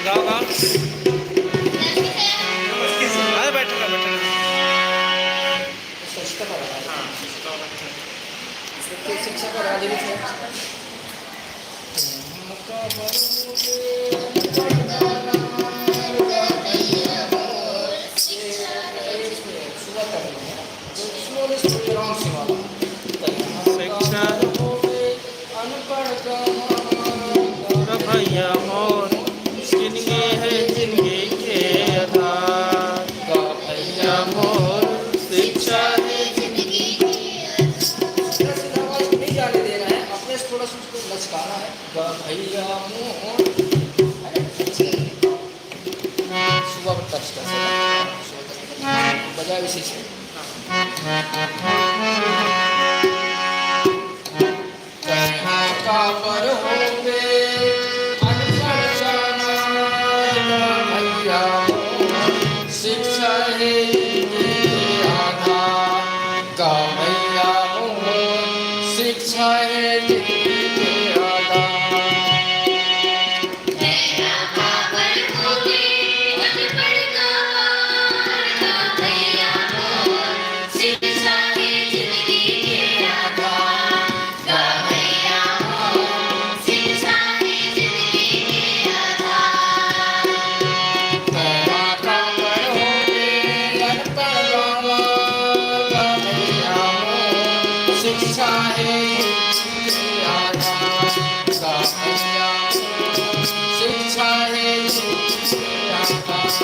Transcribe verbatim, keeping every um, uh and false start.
गाओ, गाओ। अरे, बैठो ना, बैठो ना। शिक्षा का राजा। हाँ, शिक्षा का राजा। शिक्षा का राजा भी है। शिक्षा। भैया मोर जिनगी हे जिनगी के आधार। भैया मोर शिक्षा हे जिनगी के आधार। सीधा सीधा आवाज नहीं जाने देना है, अपने से थोड़ा सा उसको लचकाना है। गा भैया मोर, है ना? सुबह पर touch कर सकते हैं। बजाय विशेष है। कहाँ काबर होबे अनपढ़ जाना, भैया मोर शिक्षा हे जिनगी के आधार। गा भैया मोर शिक्षा हे जिनगी के आधार। शिक्षा हे जिनगी के आधार। शिक्षा हे जिनगी के आधार।